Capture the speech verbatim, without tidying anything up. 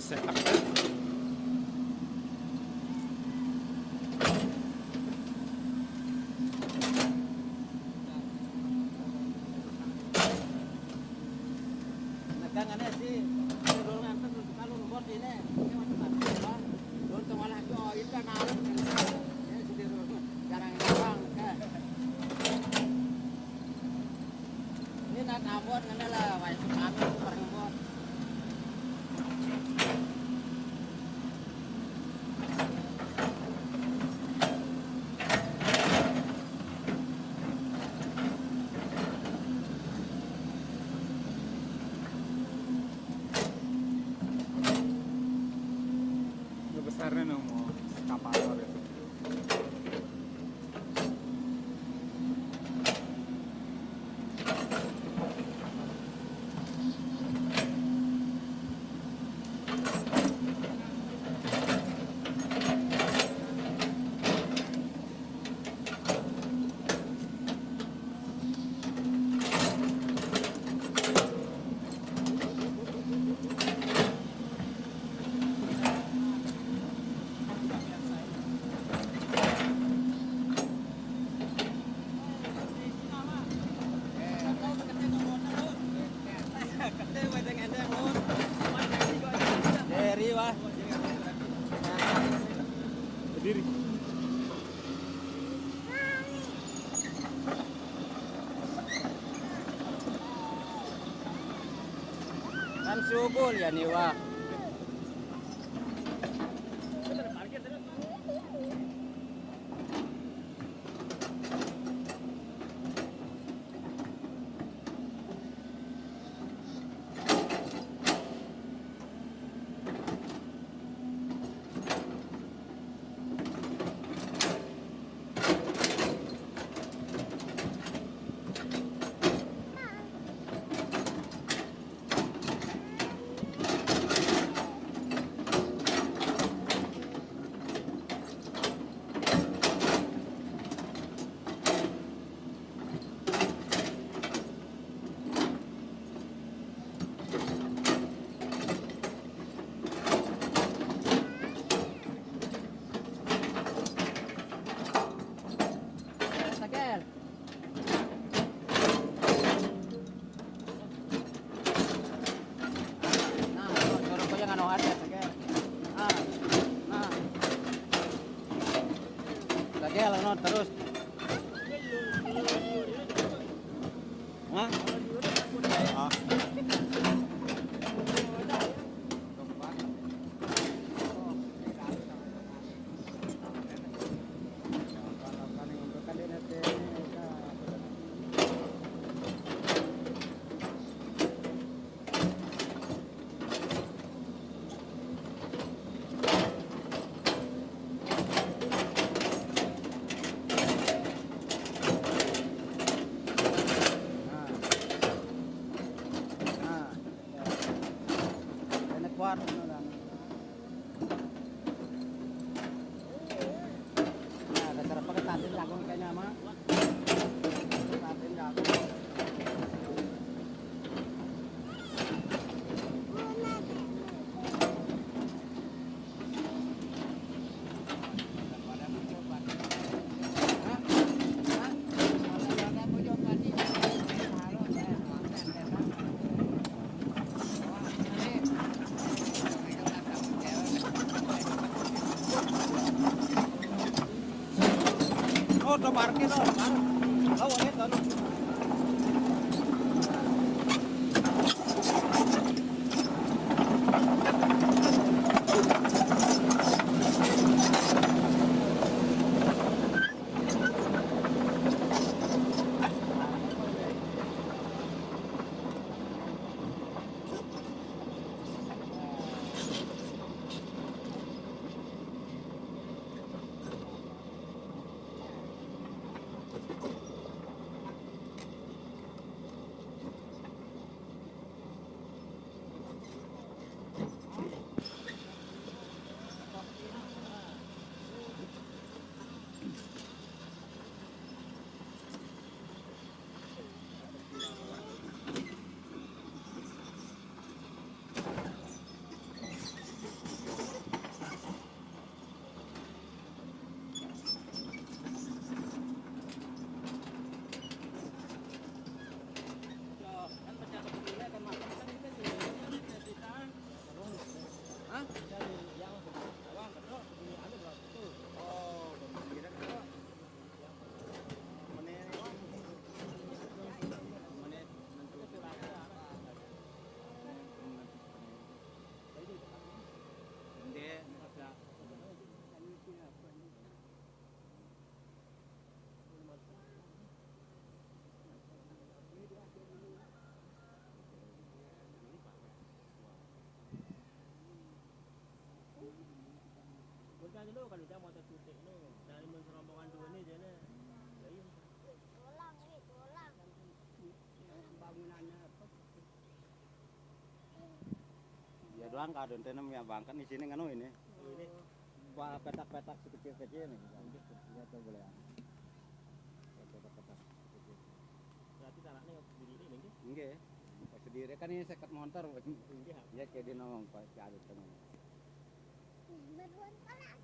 Setup. Negangannya sih, ini dulu nganter, dulu tukar, dulu bos ini. Ini macam-macam, ya, Bang. Dulu tengah lagi, oh, itu naruh, ini sendiri, jarang-jarang, ya. Ini nak ambon, ngene lah, wah, itu kami, bareng bos. Besarnya nang mau eskavator ya. Berdiri. Kan sugul ya nih, wah. Nah, suruh ko yang ano ate, sagel. Nah, nah. Sagel, ano, terus. Hah? Ah. Nah. Nah. Kena kuat, ano lang. Nah, dasar apa ketantin jagung kayaknya, Mak? Ketantin jagung. Oh, udah parkir, oh. Tahu, eh, tahu. Bangka, don tenem ya bangka di sini nganu ini. Oh, ini Ba-, petak-petak sekecil-kecil nih. Lihat tuh boleh. Petak-petak sekecil. Berarti tanahnya sendiri ini, nggih? Nggih. Pas sendiri kan ini seket montor. Nggih. Ya kayak di nongkrong pas cari temen. Berbuat kalah